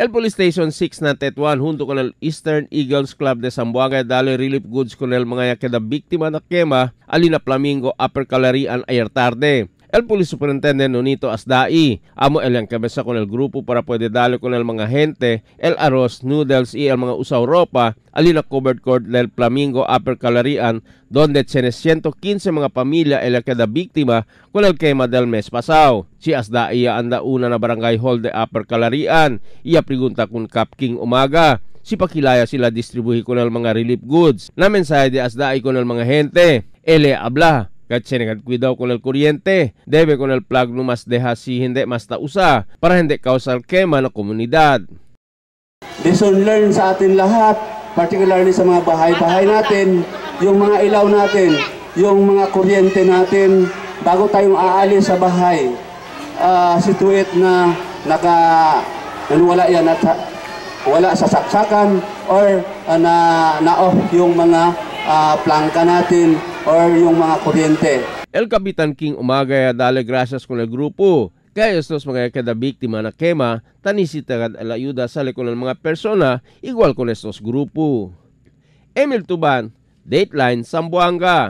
El Police Station 6 na Tetuan junto con el Eastern Eagles Club de Zamboanga dale relief goods con el mga yakeda víctima na quema alina Flamingo Upper Calarian ayer tarde. El Police Superintendent Nonito Asdai amo el yang cabeza con el grupo para puede darle con el mga gente el arroz, noodles y el mga usaw ropa alina covered court del Flamingo Upper Calarian donde tiene 115 mga pamilya el queda víctima con el quema del mes pasado. Si Asdai anda una na barangay hall de Upper Calarian. Iya pregunta kun Cap King Umaga. Si pakilaya sila distribuhi con el mga relief goods. Na mensahe de Asdai con el mga gente. Ele habla. Kahit siya cuidado con el kuryente, debe con el plug no mas deja si hindi mas tausa para hindi causar quema na komunidad. Lesson learned sa atin lahat, particularly sa mga bahay-bahay natin, yung mga ilaw natin, yung mga kuryente natin, bago tayong aalis sa bahay, situate na wala yan at wala sa saksakan or na-off yung mga plangka natin or yung mga kuryente. El Kapitan King Umaga dale gracias con el grupo. Kaya estos mga kada víctima na quema, tanisita la ayuda sale con el mga persona igual con estos grupo. Emil Tuban, Dateline Zamboanga.